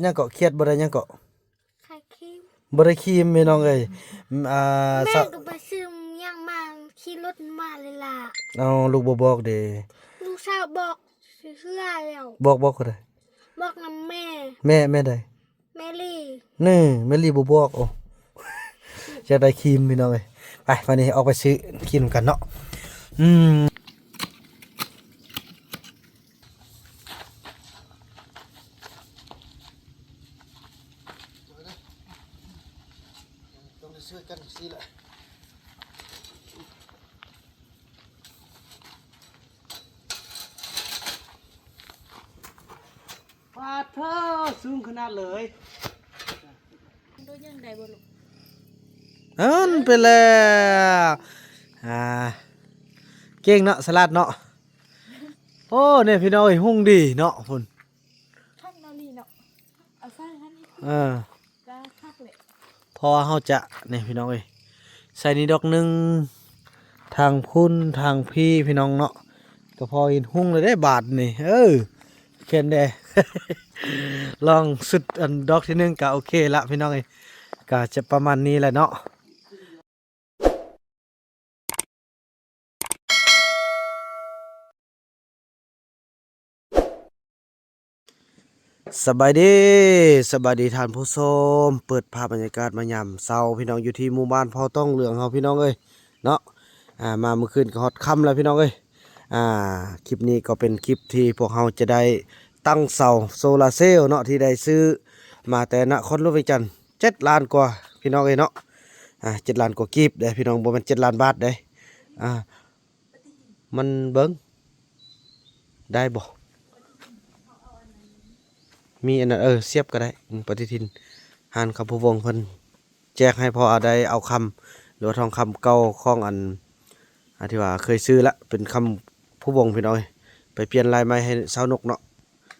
ຫຍັງເກາະ? ຄຽດບໍ່ໄດ້ຫຍັງເກາະ? ຂາຍຄຣີມ. ບໍ່ໄດ້ຄຣີມພີ່ນ້ອງເອີຍ. ອາ ແມ່ສະ ກໍໄປຊື້ຫຍັງມາ ຂີ່ລົດມາເລີຍລະ. ເອົາ ລູກບໍ່ບອກເດ? ລູກສາວບອກເທື່ອແລ້ວ. ບອກ ບອກຜູ້ໃດ? ບອກນຳແມ່. ແມ່ ແມ່ໃດ? ແມ່ລີ. ນີ້ ແມ່ລີບໍ່ບອກ. ໂອ້ ຢາກໄດ້ຄຣີມພີ່ນ້ອງເອີຍ. ໄປ ບາດນີ້ອອກໄປຊື້ຄຣີມກັນເນາະ. ອືມ ຕ້ອງໄດ້ຊ່ວຍກັນຊີ້ແຫຼະ. ປາດເທີ ສູງຂະໜາດເລີຍ. ໂດຍຍັງໄດ້ບໍ່ລູກ? ອັນໄປແລ້ວ. ອ່າ ເກັ່ງເນາະ ສະຫຼາດເນາະ. ໂອ້ ນີ້ພີ່ນ້ອງເອີຍ ຮຸ່ງດີເນາະພຸ້ນ. ຄັກເນາະນີ້ເນາະ. ເອົາໃສ່ຫັ້ນອີກ. ເອີ ກະຄັກແຫຼະ. ເພາະວ່າເຮົາຈະ ນີ້ພີ່ນ້ອງເອີຍ ໃສ່ນີ້ດອກໜຶ່ງ ທາງພຸ້ນທາງພີ້ພີ່ນ້ອງເນາະ ກະພໍເຫັນຮຸ່ງແລ້ວເດ້ບາດນີ້. ເອີ ແຄນແດ່ ລອງຊຸດອັນດອກທີໜຶ່ງກະໂອເຄລະພີ່ນ້ອງເອີຍ. ກະຈະປະມານນີ້ແຫຼະເນາະ. ສະບາຍດີ ສະບາຍດີທ່ານຜູ້ຊົມ. ເປີດພາບບັນຍາກາດມາຍາມເຊົ້າພີ່ນ້ອງ ຢູ່ທີ່ໝູ່ບ້ານເຜົ່າຕ້ອງເຫຼືອງເຮົາພີ່ນ້ອງເອີຍເນາະ. ອ່າ ມາມື້ຄືນກໍຮອດຄ່ຳແລ້ວພີ່ນ້ອງເອີຍ. ອ່າ ຄລິບນີ້ກໍເປັນຄລິບທີ່ພວກເຮົາຈະໄດ້ຕັ້ງເສົາໂຊລາເຊວເນາະ ທີ່ໄດ້ຊື້ມາແຕ່ນະຄອນຫຼວງວຽງຈັນ ເຈັດລ້ານກວ່າພີ່ນ້ອງເອີຍເນາະ. ອ່າ ເຈັດລ້ານກວ່າກີບເດ້ພີ່ນ້ອງ ບໍ່ແມ່ນເຈັດລ້ານບາດເດ້. ອ່າ ມັນເບິ່ງໄດ້ບໍ່? ມີອັນນັ້ນ ເອີ ສຽບກໍໄດ້. ອືມ ປະຕິທິນ ຮ້ານຄຳພູວົງເພິ່ນແຈກໃຫ້ ເພາະວ່າໄດ້ເອົາຄຳ ຫຼືວ່າທອງຄຳເກົ່າຂອງອັນ ອາ ທີ່ວ່າເຄີຍຊື້ລະ ເປັນຄຳພູວົງພີ່ນ້ອງເອີຍ ໄປປ່ຽນລາຍໃໝ່ໃຫ້ຊາວນົກເນາະ.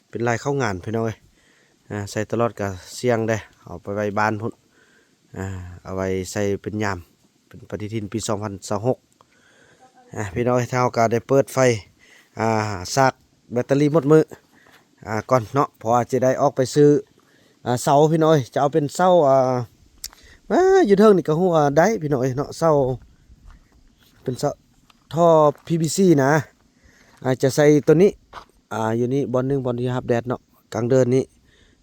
ເປັນລາຍເຂົ້າງານພີ່ນ້ອງເອີຍ. ອ່າ ໃສ່ຕະຫຼອດກະສ່ຽງເດ້ ເອົາໄປໄວ້ບ້ານພຸ້ນ. ອ່າ ເອົາໄວ້ໃສ່ເປັນຍາມ ເປັນປະຕິທິນປີສອງພັນຊາວຫົກ. ອ່າ ພີ່ນ້ອງເອີຍ ເຮົາກໍໄດ້ເປີດໄຟ ອ່າ ສາກແບັດເຕີຣີໝົດມື້ ອ່າ ກ່ອນເນາະ ເພາະວ່າຈະໄດ້ອອກໄປຊື້ ອ່າ ເສົາພີ່ນ້ອງເອີຍ. ຈະເອົາເປັນເສົາ ອ່າ ມາຢູ່ເທິງນີ້ກໍຮູ້ວ່າໄດ້ພີ່ນ້ອງເອີຍເນາະ. ເສົາ ເປັນເສົາທໍ່ພີວີຊີນະ. ອາດຈະໃສ່ໂຕນີ້ ອາ ຢູ່ນີ້ບ່ອນໜຶ່ງ ບ່ອນທີ່ຮັບແດດເນາະ ກາງເດີ່ນນີ້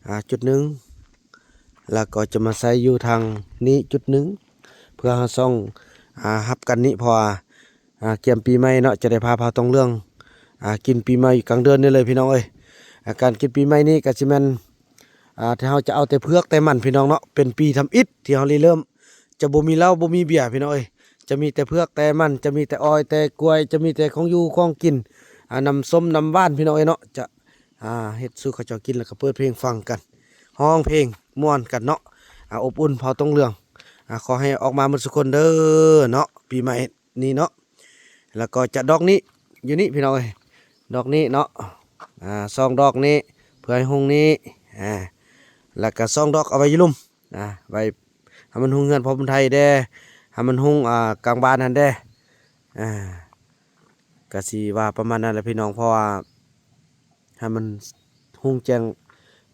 ອາ ຈຸດໜຶ່ງ ແລ້ວກໍຈະມາໃສ່ຢູ່ທາງນີ້ຈຸດໜຶ່ງ ເພື່ອເຮົາຊ່ອງ ອາ ຮັບກັນນີ້ ເພາະວ່າ ອາ ກຽມປີໃໝ່ເນາະ ຈະໄດ້ພາພາວຕ້ອງເຫຼືອງ ອາ ກິນປີໃໝ່ກາງເດີ່ນນີ້ເລີຍພີ່ນ້ອງເອີຍ. ອາ ການກິນປີໃໝ່ນີ້ກໍຊິແມ່ນ ອາ ທີ່ເຮົາຈະເອົາແຕ່ເຜືອກແຕ່ມັນພີ່ນ້ອງເນາະ ເປັນປີທຳອິດທີ່ເຮົາລິເລີ່ມ ຈະບໍ່ມີເຫຼົ້າບໍ່ມີເບຍພີ່ນ້ອງເອີຍ ຈະມີແຕ່ເຜືອກແຕ່ມັນ ຈະມີແຕ່ອ້ອຍແຕ່ກ້ວຍ ຈະມີແຕ່ຂອງຢູ່ຂອງກິນ ອາ ນ້ຳສົ້ມນ້ຳຫວານພີ່ນ້ອງເອີຍເນາະ ຈະ ອາ ເຮັດສູ່ເຂົາເຈົ້າກິນ ແລ້ວກໍເປີດເພງຟັງກັນ ຮ້ອງເພງມ່ວນກັນເນາະ ອາ ອົບອຸ່ນພາວຕ້ອງເຫຼືອງ ອາ ຂໍໃຫ້ອອກມາໝົດສູ່ຄົນເດີເນາະ ປີໃໝ່ນີ້ເນາະ. ແລ້ວກໍຈະດອກນີ້ ຢູ່ນີ້ພີ່ນ້ອງເອີຍ ດອກນີ້ເນາະ ອາ ສອງດອກນີ້ ເພື່ອໃຫ້ຮຸ່ງນີ້ ອາ ແລ້ວກໍສອງດອກເອົາໄວ້ຢູ່ລຸ່ມ ອາ ໄວ້ໃຫ້ມັນຮຸ່ງເຮືອນພໍ່ບຸນໄທແດ່ ໃຫ້ມັນຮຸ່ງ ອາ ກາງບ້ານຫັ້ນແດ່ ອາ ກະຊິວ່າປະມານນັ້ນແຫຼະພີ່ນ້ອງ ເພາະວ່າໃຫ້ມັນຮຸ່ງແຈ້ງ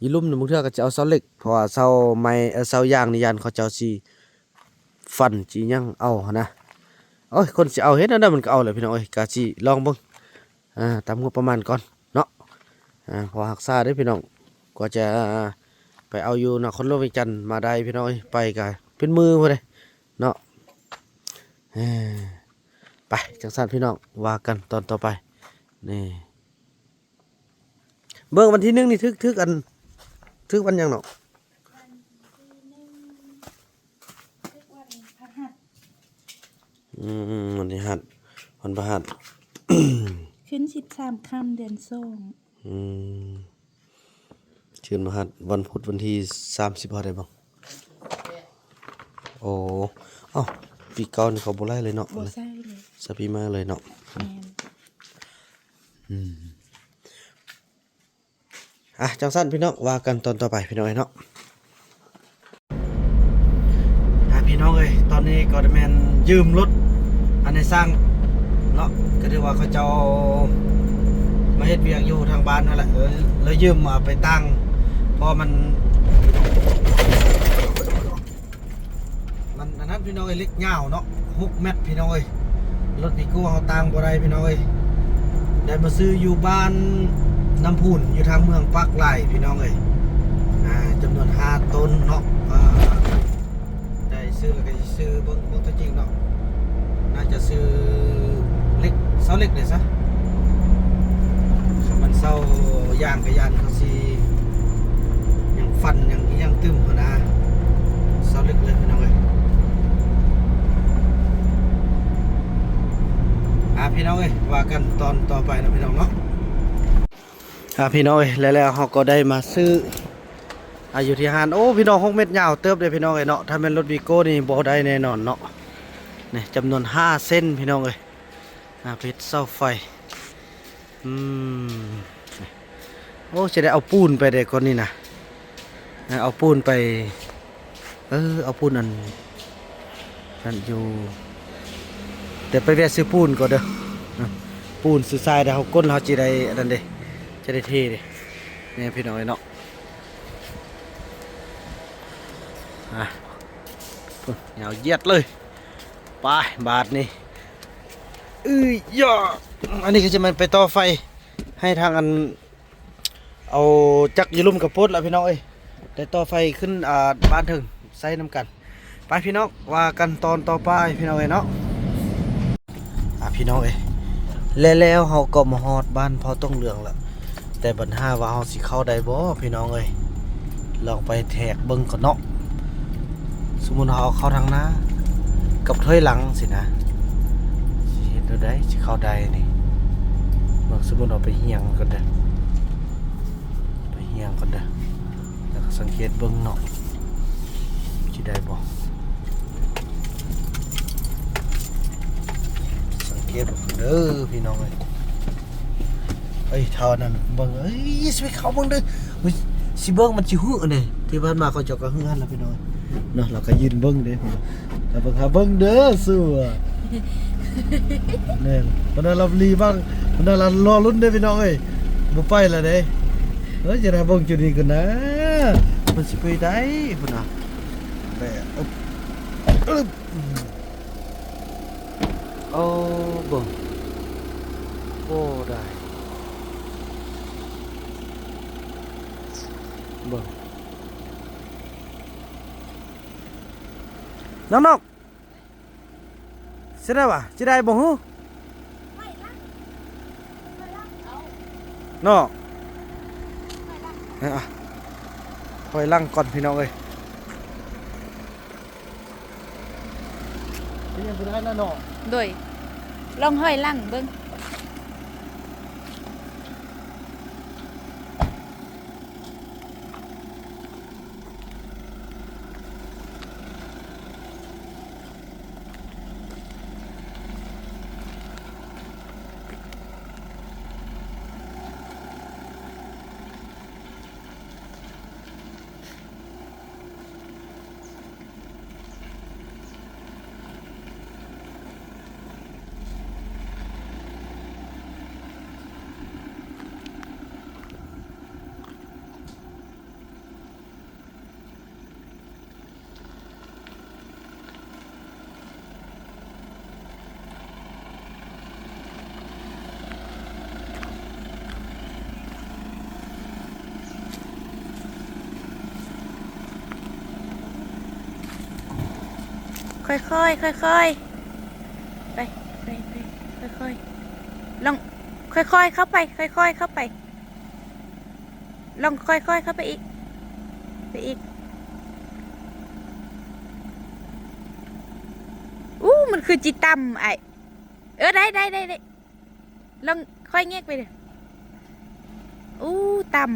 ຢູ່ລຸ່ມນີ້ ບາງເທື່ອກໍຈະເອົາເສົາເຫຼັກ ເພາະວ່າເສົາໄມ້ ເອີ ເສົາຢາງນີ້ຢ້ານເຂົາເຈົ້າຊິ ຟັນຊິຫຍັງເອົາຫັ້ນນະ. ໂອ້ຍ ຄົນຊິເອົາເຮັດແນວໃດມັນກໍເອົາແຫຼະພີ່ນ້ອງເອີຍ ກະຊິລອງເບິ່ງ ອາ ຕາມງົບປະມານກ່ອນເນາະ ອາ ເພາະຮັກສາເດ້ພີ່ນ້ອງ ກວ່າຈະໄປເອົາຢູ່ນະຄອນຫຼວງວຽງຈັນມາໄດ້ພີ່ນ້ອງເອີຍ ໄປກະເປັນມື້ພຸ້ນເດ້ເນາະ. ເອີ ໄປ ຈັ່ງຊັ້ນພີ່ນ້ອງ ວ່າກັນຕອນຕໍ່ໄປ ນີ້. ເບິ່ງວັນທີໜຶ່ງນີ້ຖືກ ຖືກອັນ ຖືກວັນຫຍັງເນາະ? ວັນທີໜຶ່ງ ຖືກວັນພະຫັດ. ອືມ ວັນພະຫັດ ວັນພະຫັດ ຂຶ້ນສິບສາມຄ່ຳເດືອນສອງ. ອືມ ຄືນພະຫັດ ວັນພຸດ ວັນທີສາມສິບ ເຮົາໄດ້ບໍ່? ໂອ້ ເອົ້າ ປີເກົ່ານີ້ເຂົາບໍ່ໄລ່ເລີຍເນາະ ບໍ່ໃສ່ເລີຍ ໃສ່ປີໃໝ່ເລີຍເນາະ. ແມ່ນ ອືມ ອ່ະ ຈັ່ງຊັ້ນພີ່ນ້ອງ ວ່າກັນຕອນຕໍ່ໄປພີ່ນ້ອງເອີຍເນາະ. ອ່ະ ພີ່ນ້ອງເອີຍ ຕອນນີ້ກໍໄດ້ແມ່ນຢືມລົດອັນໃນຊ່າງເນາະ ກໍຖືວ່າເຂົາເຈົ້າມາເຮັດວຽກຢູ່ທາງບ້ານຫັ້ນແຫຼະ ເລີຍຢືມເອົາໄປຕັ້ງ ເພາະວ່າມັນ ມັນອັນນັ້ນພີ່ນ້ອງເອີຍ ເຫຼັກຍາວເນາະ ຫົກແມັດພີ່ນ້ອງເອີຍ. ລົດວີໂກ້ເຮົາຕາງບໍ່ໄດ້ພີ່ນ້ອງເອີຍ. ໄດ້ມາຊື້ຢູ່ບ້ານນ້ຳພຸນ ຢູ່ທາງເມືອງປາກລາຍພີ່ນ້ອງເອີຍ. ອ່າ ຈຳນວນຫ້າໂຕນເນາະ. ອ່າ ໄດ້ຊື້ແລ້ວກໍຊິຊື້ເບິ່ງ ເບິ່ງຕົວຈິງເນາະ. ໜ້າຈະຊື້ເຫຼັກ ເສົາເຫຼັກເລີຍຊະ. ຄັນມັນເສົາຢາງກໍຢ້ານເຂົາຊິຍັງຟັນຍັງອີ່ຫຍັງຕື່ມຫັ້ນນະ. ເສົາເຫຼັກເລີຍພີ່ນ້ອງເອີຍ. ອ່າ ພີ່ນ້ອງເອີຍ ວ່າກັນຕອນຕໍ່ໄປເນາະ ພີ່ນ້ອງເນາະ. ອ່າ ພີ່ນ້ອງເອີຍ ແລ້ວ ແລ້ວເຮົາກໍໄດ້ມາຊື້ ອ່າ ຢູ່ທີ່ຮ້ານ. ໂອ້ ພີ່ນ້ອງ ຫົກແມັດຍາວເຕີບເດ້ພີ່ນ້ອງເອີຍເນາະ. ຖ້າແມ່ນລົດວີໂກ້ນີ້ບໍ່ໄດ້ແນ່ນອນເນາະ. ນີ້ຈຳນວນຫ້າເສັ້ນພີ່ນ້ອງເອີຍ. ອ່າ ເຮັດເສົາໄຟ. ອືມ ໂອ້ ຊິໄດ້ເອົາປູນໄປໄດ້ກ່ອນນີ້ນະ. ເອົາປູນໄປ ເອີ ເອົາປູນອັນນັ້ນຢູ່ ແຕ່ໄປແວ່ຊື້ປູນກ່ອນເດີ. ປູນຊື້ຊາຍ ແລ້ວເຮົາກົ້ນ ເຮົາຊິໄດ້ອັນນັ້ນເດ້ ຈະໄດ້ເທເດ້. ນີ້ພີ່ນ້ອງເອີຍເນາະ. ອ່າ ຍາວຢຽດເລີຍ. ໄປ ບາດນີ້ ເອີຍຢາ. ອັນນີ້ກໍຈະແມ່ນໄປຕໍ່ໄຟໃຫ້ທາງອັນ ເອົາຈັກຢູ່ລຸ່ມກະປົດລະພີ່ນ້ອງເອີຍ. ໄດ້ຕໍ່ໄຟຂຶ້ນ ອ່າ ບ້ານເທິງໃຊ້ນຳກັນ. ໄປພີ່ນ້ອງ ວ່າກັນຕອນຕໍ່ໄປພີ່ນ້ອງເອີຍເນາະ. ອ່າ ພີ່ນ້ອງເອີຍ ແລ້ວ ແລ້ວເຮົາກໍມາຮອດບ້ານພໍ່ຕົງເຫຼືອງລະ. ແຕ່ບັນຫາວ່າເຮົາຊິເຂົ້າໄດ້ບໍ່ພີ່ນ້ອງເອີຍ. ລອງໄປແທກເບິ່ງກ່ອນເນາະ. ສົມມຸດເຮົາເຂົ້າທາງໜ້າກັບຖອຍຫຼັງຊີ້ນະ ຊິເຮັດແນວໃດຊິເຂົ້າໄດ້ນີ້. ເບິ່ງ ສົມມຸດເຮົາໄປຮຽງກ່ອນເດີ ໄປຮຽງກ່ອນເດີ ແລ້ວກໍສັງເກດເບິ່ງເນາະ ຊິໄດ້ບໍ່. ສັງເກດເບິ່ງເດີພີ່ນ້ອງເອີຍ. ເອີຍ ເທົ່ານັ້ນເບິ່ງ ເອີຍ ຊິໄປເຂົ້າເບິ່ງເດີ. ເຮີ້ຍ ຊິເບິ່ງມັນຊິຫຶອັນນີ້ ທີ່ຜ່ານມາເຂົາເຈົ້າກໍຫຶຫັ້ນລະພີ່ນ້ອງເນາະ. ລາວກໍຢືນເບິ່ງເດ້ ລາວເບິ່ງຫາເບິ່ງເດີສູ່ ແມ່ນ ບັນດາລາວລີບາງ ບັນດາລາວລໍລຸ້ນເດ້ພີ່ນ້ອງເອີຍ. ບໍ່ໄປລະເດ້. ເອີຍ ຈະໄດ້ເບິ່ງຈຸດນີ້ກ່ອນນະ ມັນຊິໄປໄດ້ພຸ້ນນະ. ແບບ ໂອ້ ເບິ່ງ ບໍ່ໄດ້ ເບິ່ງ ນ້ອງໆ ຊິໄດ້ຫວາ ຊິໄດ້ບໍ່ຮູ້ ເນາະ. ເອີ ຖອຍຫຼັງກ່ອນພີ່ນ້ອງເອີຍ. ເປັນຫຍັງບໍ່ໄດ້ລະເນາະ? ໂດຍ ລອງຖອຍຫຼັງເບິ່ງ. ຄ່ອຍໆ ຄ່ອຍໆ ໄປ ໄປ ໄປ ຄ່ອຍໆ ລອງ ຄ່ອຍໆ ເຂົ້າໄປ ຄ່ອຍໆ ເຂົ້າໄປ. ລອງຄ່ອຍໆເຂົ້າໄປອີກ ໄປອີກ. ອູ້ ມັນຄືຈິຕ່ຳອ້າຍ. ເອີ ໄດ້ ໄດ້ ໄດ້ ໄດ້. ລອງຄ່ອຍແງກໄປເດີ້. ອູ້ ຕ່ຳ.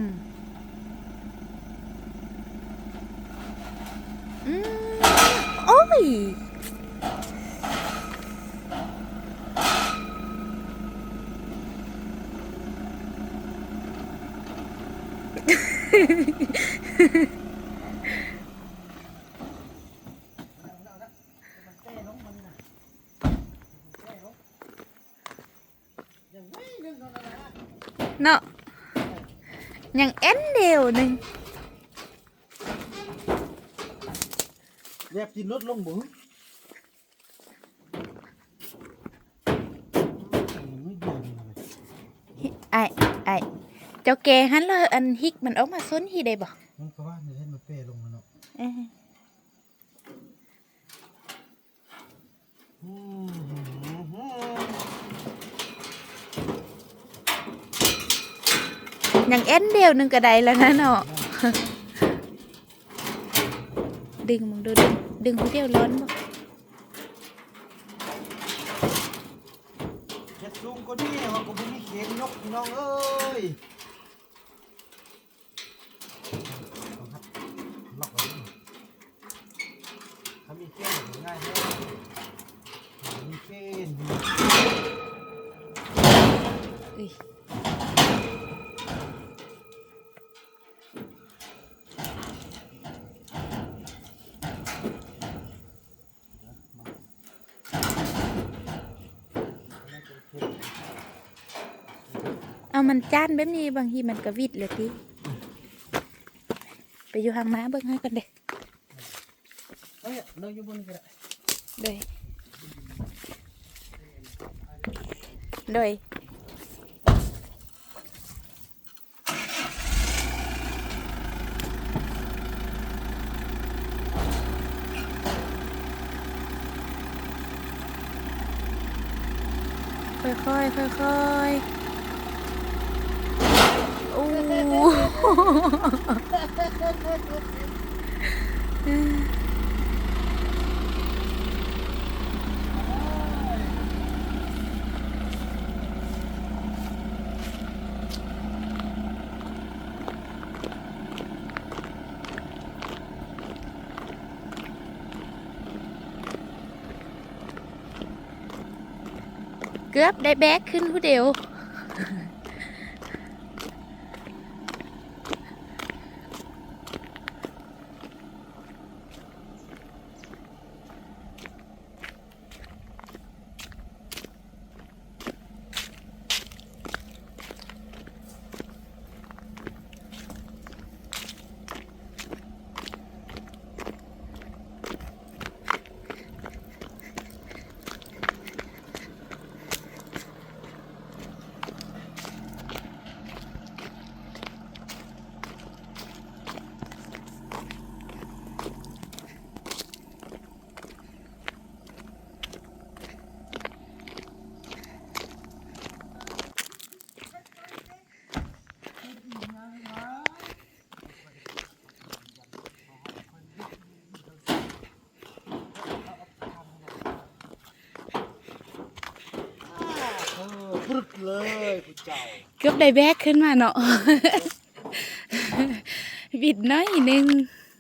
ອືມ ໂອ້ຍ. ເນາະ ຍັງແອ່ນດຽວໜຶ່ງ. ແບບຊິຫຼຸດລົງບໍ່? ອ້າຍ ອ້າຍ ເຈົ້າແກ່ຫັ້ນລະ ອັນ ຮິກມັນອອກມາຊົນຮີໄດ້ບໍ່? ມັນກໍວ່ານີ້ ເຫັນມັນແປລົງແລ້ວເນາະ. ເອີ ຍັງແອ່ນດຽວໜຶ່ງກໍໄດ້ແລ້ວນະເນາະ. ດຶງເບິ່ງດູ ດຶງ ດຶງຜູ້ດຽວຮ້ອນບໍ່? ເຮັດສູງກວ່ານີ້ເຮົາກໍບໍ່ມີເຂນຍົກ ພີ່ນ້ອງເອີຍ. ລັອກໄວ້ ຖ້າມີເຂນງ່າຍແທ້ ມີເຂນ ເອີຍ. ເອົາ ມັນຈ້ານແບບນີ້ ບາງທີມັນກະຫວິດແລ້ວຕິ. ໄປຢູ່ທາງໜ້າເບິ່ງໃຫ້ກ່ອນເດີ້. ເອີຍ ນັ່ງຢູ່ບົນນີ້ກໍໄດ້. ໂດຍ ໂດຍ. ຄ່ອຍໆ ຄ່ອຍໆ ໂອ້ ເກືອບໄດ້ແບກຂຶ້ນຜູ້ດຽວ. ເອີ ປຶດເລີຍຜູ້ເຈົ້າ. ເກືອບໄດ້ແບກຂຶ້ນມາເນາະ. ບິດໜ້ອຍໜຶ່ງ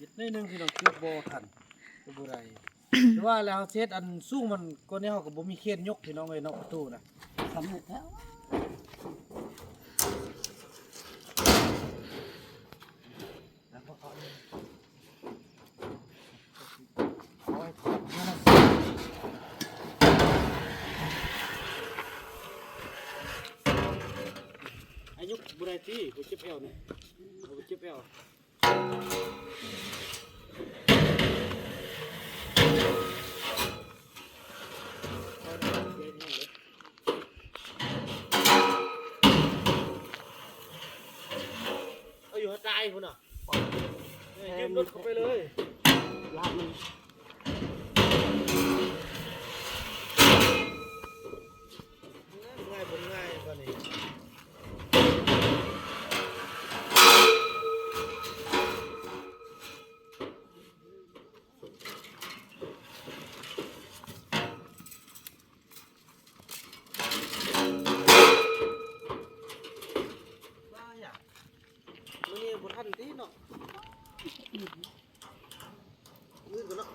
ບິດໜ້ອຍໜຶ່ງ ພີ່ນ້ອງ ເກືອບບໍ່ທັນ ເກືອບບໍ່ໄດ້. ຄືວ່າແລ້ວ ເຮົາເຮັດອັນສູງມັນ ກ່ອນນີ້ເຮົາກໍບໍ່ມີເຂນຍົກ ພີ່ນ້ອງເອີຍເນາະ ປະຕູນະ. ສຳເລັດແລ້ວ. ອາຍຸບໍ່ໄດ້ຕິ ບໍ່ເຈັບແອວນີ້ ບໍ່ເຈັບແອວ. ເອົາຢູ່ຫັ້ນຕາຍພຸ້ນນະ. ເອີ ຢືມລົດເຂົ້າໄປເລີຍ ລາດມັນ. ງ່າຍບໍ່ງ່າຍບາດນີ້. ມື້ນີ້ບໍ່ທັນຕິເນາະ. ອື່ນກ່ອນເນາະ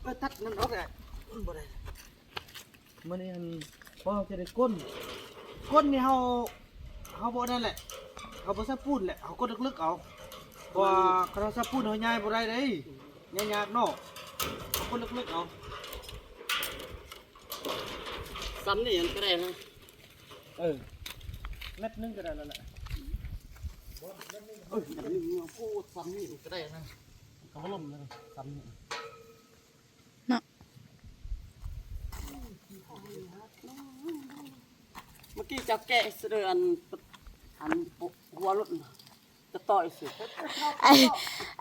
ເອີ ຕັດນັ້ນອອກແຫຼະ ມັນບໍ່ໄດ້. ມື້ນີ້ຫັ້ນ ເພາະເຮົາຈະໄດ້ກົ້ນ ກົ້ນນີ້ເຮົາ ເຮົາບໍ່ນັ້ນແຫຼະ ເຮົາບໍ່ໃສ່ປູນແຫຼະ ເຮົາກົ້ນເລິກໆເອົາ. ເພາະວ່າຄັນເຮົາໃສ່ປູນເຮົາຍ້າຍບໍ່ໄດ້ເດ້ ຍ້າຍຍາກເນາະ ເຮົາກົ້ນເລິກໆເອົາ. ສ່ຳນີ້ມັນກໍໄດ້ນະ. ເອີ ແມັດໜຶ່ງກໍໄດ້ແລ້ວແຫຼະ. ເອີຍ ອັນນີ້ ໂອ້ ຊ້ຳນີ້ກໍໄດ້ນະ ກໍບໍ່ລົ້ມນະ ຊ້ຳນີ້ເນາະ. ເມື່ອກີ້ເຈົ້າແກະເສຍເດີ ອັນ ອັນ ຫົວລົດ ຈະຕໍ່ອີກຊິ ໄອ້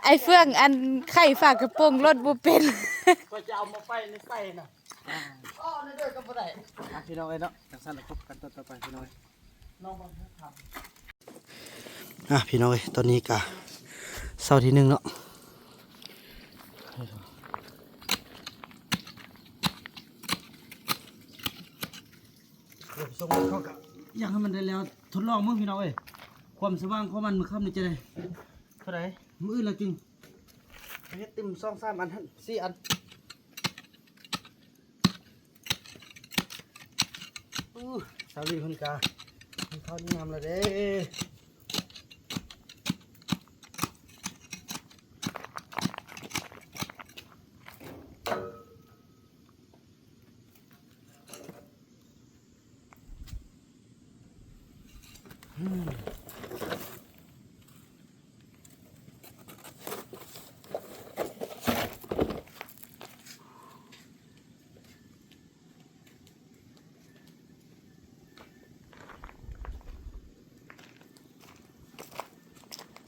ໄອ້ເຟືອງ ອັນໄຂຝາກະໂປງລົດບໍ່ເປັນ ຂ້ອຍຈະເອົາມາໄປໃນໄຟນະ ອໍ ໃນເດີກໍບໍ່ໄດ້ ອ່ະ ພີ່ນ້ອງເອີຍເນາະ ຈັ່ງຊັ້ນລະພົບກັນຕອນຕໍ່ໄປ ພີ່ນ້ອງເອີຍ. ອ່ະ ພີ່ນ້ອງເອີຍ ຕອນນີ້ກະເຊົ້າທີໜຶ່ງເນາະ ດຽວໄປສົ່ງເຂົາກະ ຢາກໃຫ້ມັນໄດ້ແລ້ວ ທົດລອງເບິ່ງ ພີ່ນ້ອງເອີຍ ຄວາມສະຫວ່າງຂອງມັນມື້ຄ່ຳນີ້ຈະໄດ້ເທົ່າໃດ ມື້ອື່ນລະຈຶ່ງ ເຮັດຕື່ມສອງສາມອັນຫັ້ນ ສີ່ອັນ. ອູ້ ສາວລີເພິ່ນກະກິນເຂົ້າກິນນ້ຳແລ້ວເດ້.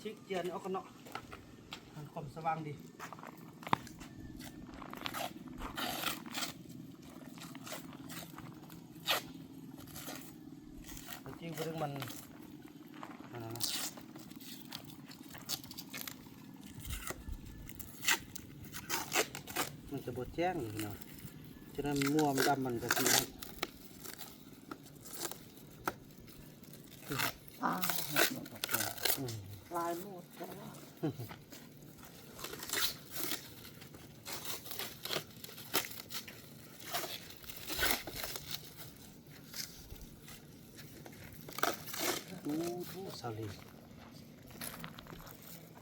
ຊິກຈຽນອອກກັນເນາະ ໃຫ້ຄວາມສະຫວ່າງດີ. ຈິງບໍ່ເຖິງມັນ ອັນນັ້ນນະ ມັນຈະບໍ່ແຈ້ງເນາະ ສະນັ້ນມົວມດຳມັນກະຊິ ອ່າ ອືມ ຫຼາຍໝົດແລ້ວ. ໂອ້ໂຫ ສາວລີ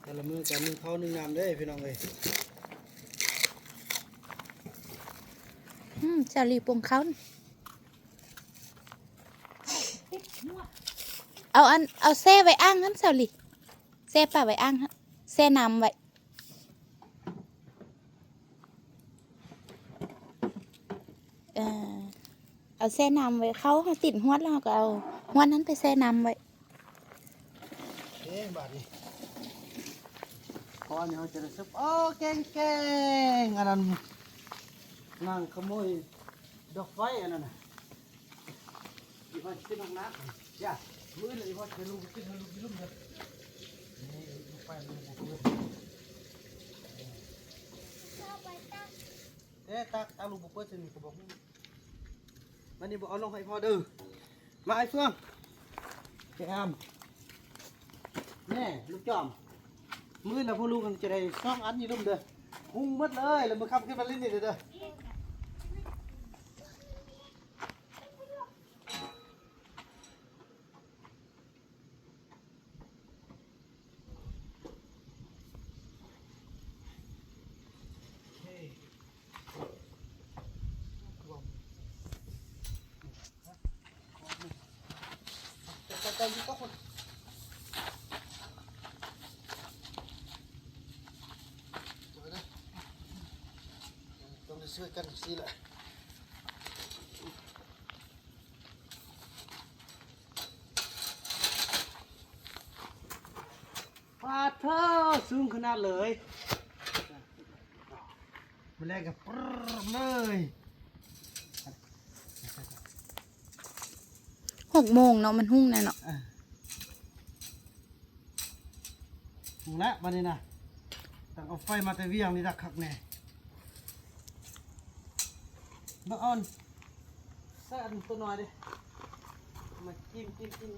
ແຕ່ລະມື້ກະໜຶ່ງເຂົ້າໜຶ່ງນ້ຳເດ້ພີ່ນ້ອງເອີຍ. ອືມ ສາວລີປົງເຂົ້າ ເອົາອັນ ເອົາແຊ່ໄວ້ອ່າງຫັ້ນ ສາວລີ ແຊ່ປາໄວ້ອ່າງຫັ້ນ ແຊ່ນ້ຳໄວ້. ເອີ ເອົາແຊ່ນ້ຳໄວ້ ເຂົ້າເຮົາຕິດຫວດແລ້ວ ເຮົາກໍເອົາຫວດນັ້ນໄປແຊ່ນ້ຳໄວ້. ເອີ ບາດນີ້ ພໍອັນນີ້ເຮົາຈະໄດ້ຊຸບ ໂອ້ ເກັ່ງໆ ອັນນັ້ນ ນາງຂະໂມຍດອກໄຟອັນນັ້ນນະ. ອີພອດຂຶ້ນຫ້ອງນ້ຳ ຢ່າ ມື້ອື່ນອີພອດຈະລົງໄປຂຶ້ນ ໃຫ້ລູກຢູ່ລຸ່ມເດີ ນີ້ ລູກໄຟລູກບໍ່ເປີດ ເອີ ຕັກ ເອົາລູກບໍ່ເປີດ ຊັ້ນນີ້ກໍບໍ່ຮູ້ ບັດນີ້ບໍ່ເອົາລົງໃຫ້ພໍ່ເດີ ມາໄອ້ເຟືອງ ແຈມ ແນ່ ລູກຈອມ ມື້ອື່ນນະ ພວກລູກຈະໄດ້ສອງອັນຢູ່ລຸ່ມເດີ ຮຸ່ງໝົດເລີຍ ແລ້ວມື້ຄ່ຳຂຶ້ນມາຫຼິ້ນນີ້ເດີ. ຕ້ອງໄດ້ຊ່ວຍກັນຊີ້ແຫຼະ. ປາດເທີ ສູງຂະໜາດເລີຍ ມື້ແລກກໍປຶ້ມເລີຍ ຫົກໂມງເນາະ ມັນຮຸ່ງແນ່ເນາະ ອ່າ ຮຸ່ງແລ້ວບັດນີ້ນະ ຕັ້ງເອົາໄຟມາແຕ່ວຽງນີ້ ດັກຄັກແນ່ ບັກອ່ອນ ໃສ່ອັນໂຕນ້ອຍເດ້ ມາກິນ ກິນ ກິນ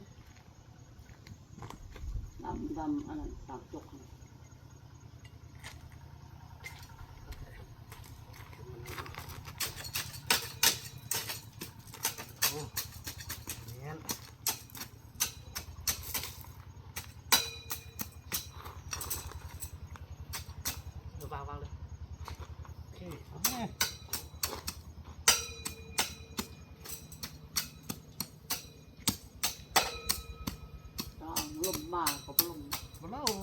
ດຳ ດຳ ອັນນັ້ນ ຕາມຈົກ ໂອ້ ແມ່ນ ເອີ ວາງ ວາງເລີຍ ໂອເຄ ເອົາແມ່ ຕ້ອງລົມມ ອ່າ ເຂົາບໍ່ລົງ ບໍ່ລົງ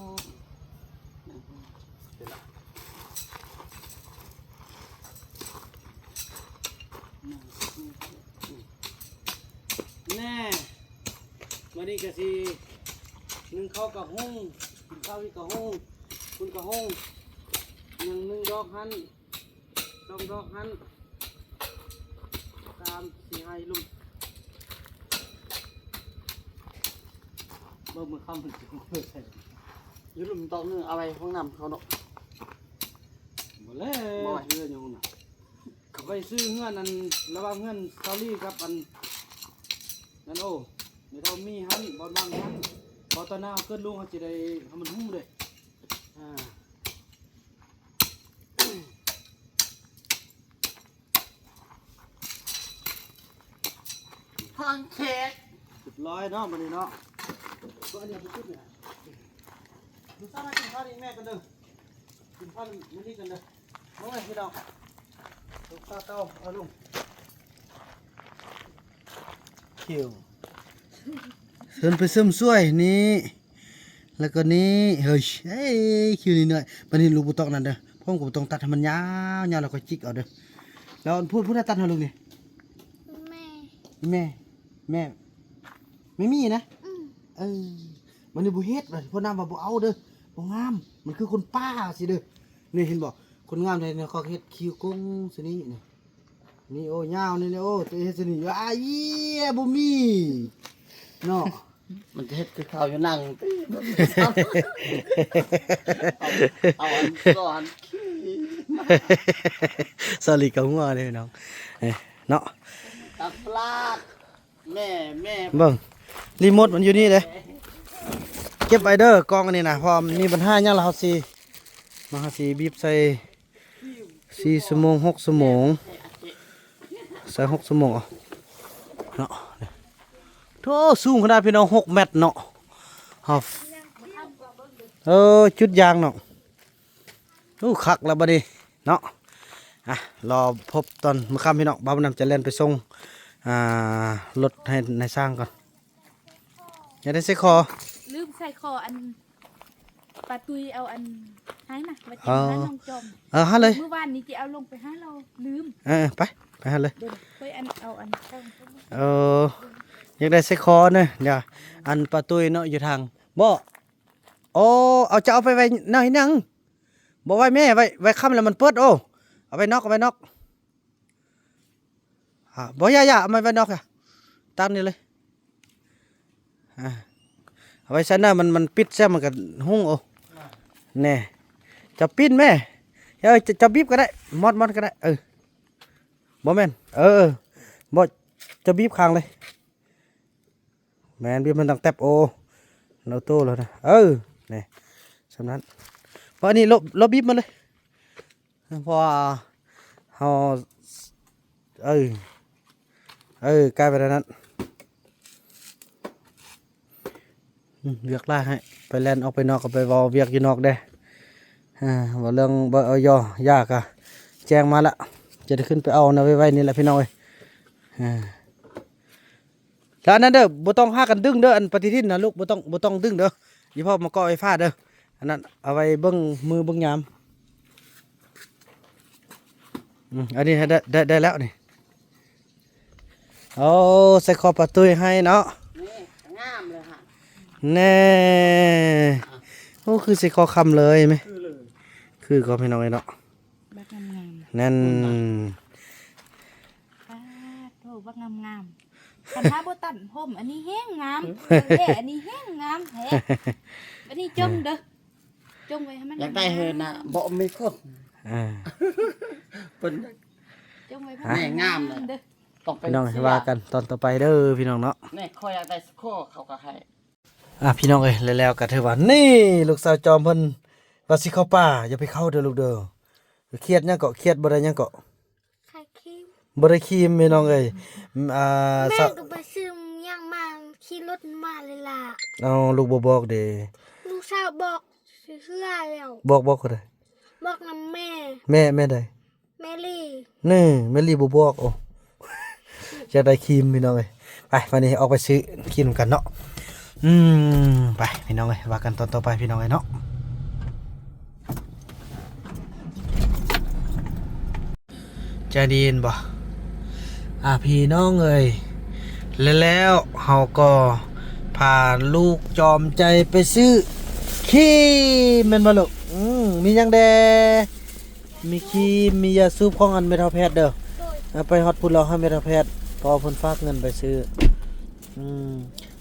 ແນ່ ມື້ນີ້ກະຊິ ໜຶ້ງເຂົ້າກະຫຸ່ງ ກິນເຂົ້າອີກກະຫຸ່ງ ພຸ້ນກະຫຸ່ງ ຍັງໜຶ່ງດອກຫັ້ນ ສອງດອກຫັ້ນ ສາມ ສີ່ ຫ້າ ຢູ່ລຸ່ມ ເບິ່ງມື້ຄ່ຳມັນຊິ ຢູ່ລຸ່ມດອກໜຶ່ງ ເອົາໄວ້ຫ້ອງນ້ຳເຂົາເນາະ ບໍ່ແລ້ວ ບໍ່ໄວ້ ເຮືອນຢູ່ຫ້ອງນ້ຳ ເຂົາໄປຊື້ເຮືອນອັນ ລະຫວ່າງເຮືອນຊາວລີກັບອັນ ນັ້ນ ໂອ້ ແມ່ເຖົ້າມີຫັ້ນ ບ່ອນວ່າງຫັ້ນ ເພາະຕອນໜ້າເຮົາເກີດລູກ ເຮົາຊິໄດ້ໃຫ້ມັນຮູ້ເດ້ ອ່າ ທາງແຂກ ເລີຍເນາະ ບັດນີ້ເນາະ ກໍອັນນີ້ໄປຈຸດນີ້ ລູກສາວມາກິນຂ້າວນີ້ແມ່ກັນເດີ ກິນຂ້າວມື້ນີ້ກັນເດີ ມາເວີຍພີ່ນ້ອງ ລູກສາວເຕົ້າ ເອົາລົງ ຄິວ ເຊີນໄປເສີມສວຍນີ້ ແລ້ວກໍນີ້ ເຮີ້ຍ ເອີຍ ຄິວນີ້ໜ້ອຍ ບັດນີ້ລູກບໍ່ຕ້ອງນັ້ນເດີ ພວກກໍບໍ່ຕ້ອງຕັດໃຫ້ມັນຍາວໆ ແລ້ວກໍຈິກເອົາເດີ ແລ້ວອັນ ຜູ້ ຜູ້ໃດຕັດໃຫ້ລູກນີ້ ແມ່ ແມ່ ແມ່ ແມ່ມີນະ ອືມ ເອີ ບັດນີ້ບໍ່ເຮັດ ບັດນີ້ພໍ່ນ້ຳວ່າບໍ່ເອົາເດີ ບໍ່ງາມ ມັນຄືຄົນປ່າຊີ້ເດີ ນີ້ເຫັນບໍ່ ຄົນງາມແທ້ໆ ເຂົາເຮັດຄິວກົງຊີ້ນີ້ ນີ້ ນີ້ ໂອ້ ຍາວນີ້ ນີ້ ໂອ້ ຈະເຮັດຊະນີ້ ອາ ເອີຍ ບໍ່ມີເນາະ ມັນຈະເຮັດຄືເຂົາຢູ່ນັ່ງຕິ ເອົາ ເອົາອັນກ່ອນ ສາລີກໍຫົວເດ້ນ້ອງ ເອີ ເນາະ ຕາພລາດ ແມ່ ແມ່ ເບິ່ງ ຣີໂມດມັນຢູ່ນີ້ເດ້ ເກັບໄວ້ເດີ ກ້ອງອັນນີ້ນະ ເພາະມີບັນຫາຫຍັງລະເຮົາຊິ ມາ ເຮົາຊິບີບໃສ່ ສີ່ຊົ່ວໂມງ ຫົກຊົ່ວໂມງ ໃສ່ຫົກຊົ່ວໂມງເອົາເນາະ ໂທ້ ສູງຂະໜາດພີ່ນ້ອງ ຫົກແມັດເນາະ ເຮົາ ເອີ ຈຸດຢາງເນາະ ໂອ້ ຄັກແລ້ວບັດນີ້ເນາະ ອ່ະ ລໍພົບຕອນມື້ຄ່ຳພີ່ນ້ອງ ບ່າວບຸນນຳຈະແລ່ນໄປສົ່ງ ອ່າ ລົດໃຫ້ນາຍຊ່າງກ່ອນ ຢ່າໄດ້ໃສ່ຄໍ ລືມໃສ່ຄໍ ອັນ ປາຕຸ້ຍເອົາອັນໃຫ້ນະ ວ່າຈະມາຫານ້ອງຈອມ ເອີ ຫາເລີຍ ມື້ວານນີ້ຈະເອົາລົງໄປຫາລາວ ລືມ ເອີ ໄປ ໄປຫາເລີຍ ເບິ່ງ ຂ້ອຍອັນເອົາອັນ ເອີ ຢາກໄດ້ໃສ່ຄໍເນາະ ດຽວ ອັນປາຕຸ້ຍເນາະ ຢູ່ທາງ ບໍ່ ໂອ້ ເອົາ ຈະເອົາໄປໄວ້ໃນນັ້ນ ບໍ່ໄວ້ແມ່ ໄວ້ ໄວ້ຄ່ຳແລ້ວມັນເປີດ ໂອ້ ເອົາໄວ້ນອກ ເອົາໄວ້ນອກ ອ່າ ບໍ່ ຢ່າ ຢ່າ ເອົາມາໄວ້ນອກ ຕາມນີ້ເລີຍ ອ່າ ເອົາໄວ້ຊັ້ນນະ ມັນ ມັນປິດຊະ ມັນກໍຮຸ່ງ ໂອ້ ແນ່ ເຈົ້າປິ່ນແມ່ ເຈົ້າ ເຈົ້າ ເຈົ້າບີບກໍໄດ້ ມອດ ມອດກໍໄດ້ ເອີ ບໍ່ແມ່ນ ເອີ ບໍ່ ເຈົ້າບີບຂ້າງເລີຍ ແມ່ນ ບີບມັນຕັ້ງແຕັບ ໂອ້ ໂອໂຕ້ແລ້ວນະ ເອີ ນີ້ ສ່ຳນັ້ນ ບໍ່ ອັນນີ້ ລົບ ລົບ ບີບມາເລີຍ ເພາະວ່າເຮົາ ເອີ ເອີ ກາຍໄປແນວນັ້ນ ອືມ ວຽກຫຼາຍໃຫ້ ໄປແລ່ນອອກໄປນອກ ກໍໄປເວົ້າວຽກຢູ່ນອກແດ່ ອ່າ ເວົ້າເລື່ອງ ເວົ້າ ເອົາ ຍໍ ຢາກະແຈ້ງມາລະ ຈະໄດ້ຂຶ້ນໄປເອົານະ ໄວໆນີ້ແຫຼະພີ່ນ້ອງເອີຍ ອ່າ. ແລ້ວອັນນັ້ນເດີ ບໍ່ຕ້ອງພາກັນດຶງເດີ ອັນປະຕິທິນນະລູກ ບໍ່ຕ້ອງ ບໍ່ຕ້ອງດຶງເດີ ອີ່ພໍ່ມາເກາະໄຟຟ້າເດີ ອັນນັ້ນເອົາໄວ້ເບິ່ງມື້ເບິ່ງຍາມ ອືມ ອັນນີ້ໄດ້ ໄດ້ ໄດ້ແລ້ວນີ້ ໂອ້ ໃສ່ຄໍປາຕຸ້ຍໃຫ້ເນາະ ນີ້ ງາມເລີຍຫັ້ນ ແນ່ ໂອ້ ຄືໃສ່ຄໍຄຳເລີຍແມ່ ຄືເລີຍ ຄືກໍພີ່ນ້ອງເອີຍເນາະ ບັກງາມໆ ນັ້ນ ປາດໂທ້ ບັກງາມໆ ຄັນຖ້າບໍ່ຕັດຜົມ ອັນນີ້ແຮງງາມ ແທ້ ອັນນີ້ແຮງງາມແທ້ ອັນນີ້ຈົ່ງເດີ ຈົ່ງໄວ້ໃຫ້ມັນ ຢາກໄດ້ເຮີນນະ ບໍ່ມີຄົນ ອ່າ ເພິ່ນ ຈົ່ງໄວ້ໃຫ້ມັນ ແມ່ງາມເດີ ຕ້ອງໄປ ພີ່ນ້ອງ ວ່າກັນຕອນຕໍ່ໄປເດີພີ່ນ້ອງເນາະ ແນ່ ຂ້ອຍຢາກໄດ້ສະຄໍ ເຂົາກໍໃຫ້ ອ່າ ພີ່ນ້ອງເອີຍ ແລ້ວ ແລ້ວກໍຖືວ່າ ນີ້ ລູກສາວຈອມເພິ່ນວ່າຊິເຂົ້າປ່າ ຢ່າໄປເຂົ້າເດີລູກເດີ ຄຽດຫຍັງເກາະ ຄຽດບໍ່ໄດ້ຫຍັງເກາະ ຄຣີມ ບໍ່ໄດ້ຄຣີມພີ່ນ້ອງເອີຍ ອ່າ ແມ່ກໍໄປຊື້ຫຍັງມາ ຂີ່ລົດມາເລີຍລະ ເອົາ ລູກບໍ່ບອກເດ ລູກສາວບອກເທື່ອແລ້ວ ບອກ ບອກຜູ້ໃດ ບອກນຳແມ່ ແມ່ ແມ່ໃດ ແມ່ລີ ນີ້ ແມ່ລີບໍ່ບອກ ໂອ້ ຢາກໄດ້ຄຣີມພີ່ນ້ອງເອີຍ ໄປ ບາດນີ້ອອກໄປຊື້ຄຣີມນຳກັນເນາະ ອືມ ໄປ ໄປພີ່ນ້ອງເອີຍ ວ່າກັນຕອນຕໍ່ໄປພີ່ນ້ອງເອີຍເນາະ. ໃຈດີເຫັນບໍ່? ອ່າ ພີ່ນ້ອງເອີຍ ແລະ ແລ້ວເຮົາກໍພາລູກຈອມໃຈໄປຊື້ຄຣີມ ແມ່ນບໍ່ລູກ? ອືມ ມີຫຍັງແດ່? ມີຄຣີມ ມີຢາສູບຂອງອັນແມ່ເຖົ້າແພດເດີ. ໂດຍ ເອົາໄປຮອດພຸ້ນແລ້ວໃຫ້ແມ່ເຖົ້າແພດ ເພາະວ່າເພິ່ນຝາກເງິນໄປຊື້. ອືມ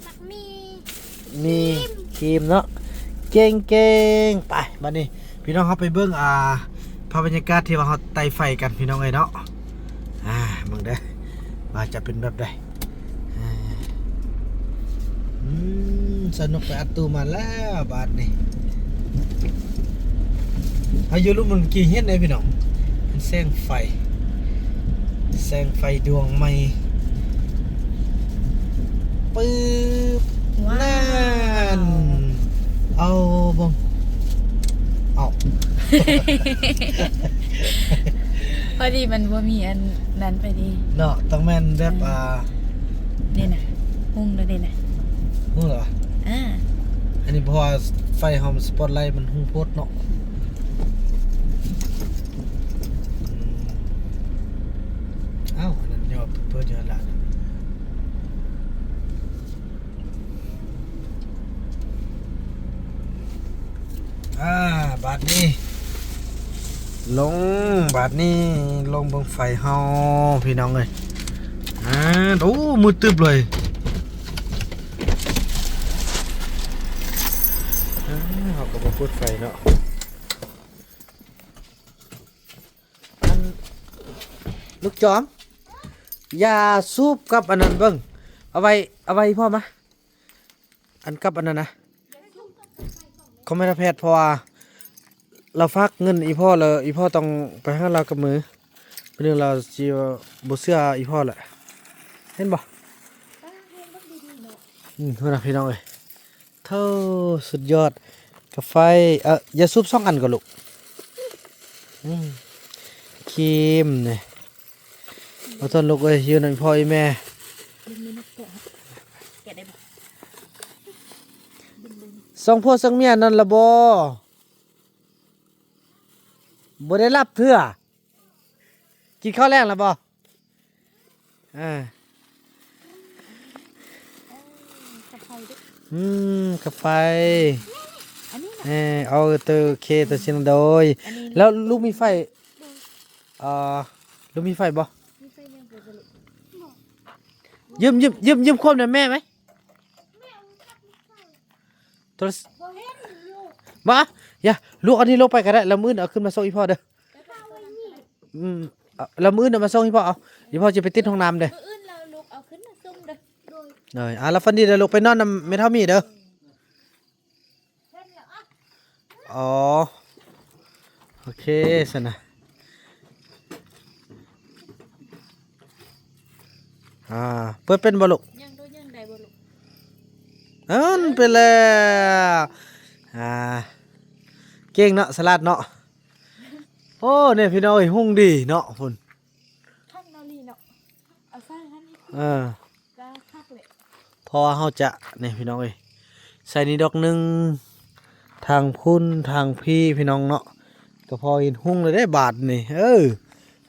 ໝາກໝີ່ ມີ ຄຣີມ ຄຣີມເນາະ ເກັ່ງໆ. ໄປ ບັດນີ້ພີ່ນ້ອງ ເຮົາໄປເບິ່ງ ອ່າ ພາບບັນຍາກາດທີ່ວ່າເຮົາໄຕ່ໄຟກັນພີ່ນ້ອງເອີຍເນາະ. ອ່າ ເບິ່ງເດີ ວ່າຈະເປັນແບບໃດ. ອ່າ ອືມ ສະໜຸກໄປອັດຕູ້ມາແລ້ວບາດນີ້. ພາຍຸລົມເມື່ອກີ້ເຫັນເດ້ພີ່ນ້ອງ ເປັນແສງໄຟ ແສງໄຟດວງໃໝ່ ປຶບ ວ້າວ ນັ້ນ ເອົາເບິ່ງ ເອົາ ພໍດີມັນບໍ່ມີອັນນັ້ນໄປດີເນາະ. ຕ້ອງແມ່ນແບບ ອ່າ ອ່າ ນີ້ນະ ຮຸ່ງແລ້ວນີ້ນະ ຮຸ່ງແລ້ວຫວາ? ອ່າ ອັນນີ້ເພາະວ່າໄຟເຮົາມັນສະປອດໄລມັນຮຸ່ງໂພດເນາະ. ອືມ ອ້າວ ອັນນັ້ນຍອດເປີດຢູ່ຫັ້ນລະ. ອ່າ ບາດນີ້ລົງ ບາດນີ້ລົງເບິ່ງໄຟເຮົາພີ່ນ້ອງເອີຍ. ອ່າ ໂອ້ ມືດຕຶບເລີຍ. ອ່າ ເຮົາກໍບໍ່ເປີດໄຟເນາະ. ອັນ ລູກຈອມ ຢາສູບກັບອັນນັ້ນເບິ່ງ ເອົາໄວ້ ເອົາໄວ້ໃຫ້ພໍ່ມາ ອັນກັບອັນນັ້ນນະ ຂອງແມ່ນາແພດ ເພາະວ່າລາວຝາກເງິນອີ່ພໍ່ ແລ້ວອີ່ພໍ່ຕ້ອງໄປຫາລາວກັບມື. ມື້ໜຶ່ງລາວຊິບໍ່ເຊື່ອອີ່ພໍ່ແຫຼະ ເຫັນບໍ່? ອືມ ພຸ້ນນະພີ່ນ້ອງເອີຍ. ໂທ້ ສຸດຍອດ ກາໄຟ ເອີ ຢາສູບສອງອັນກໍລູກ. ອືມ ຄຣີມນີ້ ຂໍໂທດລູກເອີຍ ຢູ່ນຳພໍ່ອີ່ແມ່. ສອງຜົວສອງເມຍນອນລະບໍ່? ບໍ່ໄດ້ຫຼັບເທື່ອ. ກິນເຂົ້າແລງແລ້ວບໍ່? ເອີ ກາໄຟເດ້ ອືມ ກາໄຟ ອັນນີ້ນະ ເອີ ໂອເຄ ໂຕຊິນະ ໂດຍ ອັນນີ້ ແລ້ວລູກມີໄຟ ເອີ ລູກມີໄຟບໍ່? ມີໄຟຍັງບໍ່? ຢືມ ຢືມ ຢືມ ຢືມຄວາມນຳແມ່ໄວ້. ໂທລະ ບໍ່ເຫັນຢູ່ ບໍ່ ຢ່າ ລູກເອົານີ້ລົງໄປກໍໄດ້ ແລ້ວມື້ອື່ນເອົາຂຶ້ນມາສົ່ງອີ່ພໍ່ເດີ. ອືມ ແລ້ວມື້ອື່ນເອົາມາສົ່ງອີ່ພໍ່ເອົາ ອີ່ພໍ່ຈະໄປຕິດຫ້ອງນ້ຳເດີ. ມື້ອື່ນລາວລຸກເອົາຂຶ້ນມາສົ່ງເດີ. ໂດຍ ອ່າ ລະຝັນດີເດີລູກ ໄປນອນນຳແມ່ເຖົ້າໝີເດີ. ອໍ ໂອເຄຊັ້ນນະ. ອ່າ ເປີດເປັນບໍ່ລູກ? ຍັງໂຕຍັງໄດ້ບໍ່ລູກ? ອັນ ເປັນແລ້ວ ອ່າ ເກັ່ງເນາະ ສະຫຼາດເນາະ. ໂອ້ ນີ້ພີ່ນ້ອງເອີຍ ຮຸ່ງດີເນາະພຸ້ນ ຄັກເນາະລີເນາະ ເອົາໃສ່ຫັ້ນອີກ ເອີ ກະຄັກແຫຼະ ເພາະວ່າເຮົາຈະ ນີ້ພີ່ນ້ອງເອີຍ ໃສ່ນີ້ດອກໜຶ່ງ ທາງພຸ້ນທາງພີ້ພີ່ນ້ອງເນາະ ກະພໍເຫັນຮຸ່ງແລ້ວເດ້ບາດນີ້. ເອີ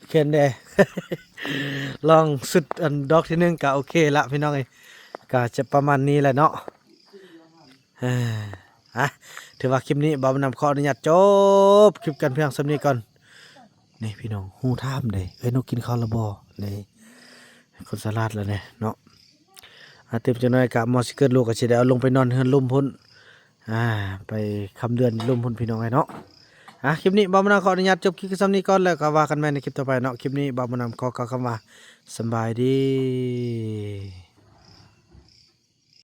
ແມ່ນແດ່ ລອງຊຸດອັນດອກທີໜຶ່ງກະໂອເຄລະພີ່ນ້ອງເອີຍ ກະຈະປະມານນີ້ແຫຼະເນາະ. ເອີ ອ່ະ ຖືວ່າຄລິບນີ້ບ່າວບຸນນຳຂໍອະນຸຍາດຈົບຄລິບກັນພຽງສ່ຳນີ້ກ່ອນ. ນີ້ພີ່ນ້ອງ ຮູ້ຖາມເດ້ ເອື້ອຍນົກກິນເຂົ້າແລ້ວບໍ່? ນີ້ ຄົນສະຫຼາດແລ້ວນີ້ເນາະ. ອ່າ ຕື່ມຈັກໜ້ອຍກະໝໍຊິເກີດລູກ ກະຊິໄດ້ເອົາລົງໄປນອນເຮືອນລຸ່ມພຸ້ນ ອ່າ ໄປຄ້ຳເດືອນລຸ່ມພຸ້ນພີ່ນ້ອງເອີຍເນາະ. ອ່າ ຄລິບນີ້ບ່າວບຸນນຳຂໍອະນຸຍາດຈົບຄລິບກັນສ່ຳນີ້ກ່ອນ ແລ້ວກະວ່າກັນໃໝ່ໃນຄລິບຕໍ່ໄປເນາະ. ຄລິບນີ້ບ່າວບຸນນຳຂໍກ່າວຄຳວ່າ ສະບາຍດີ.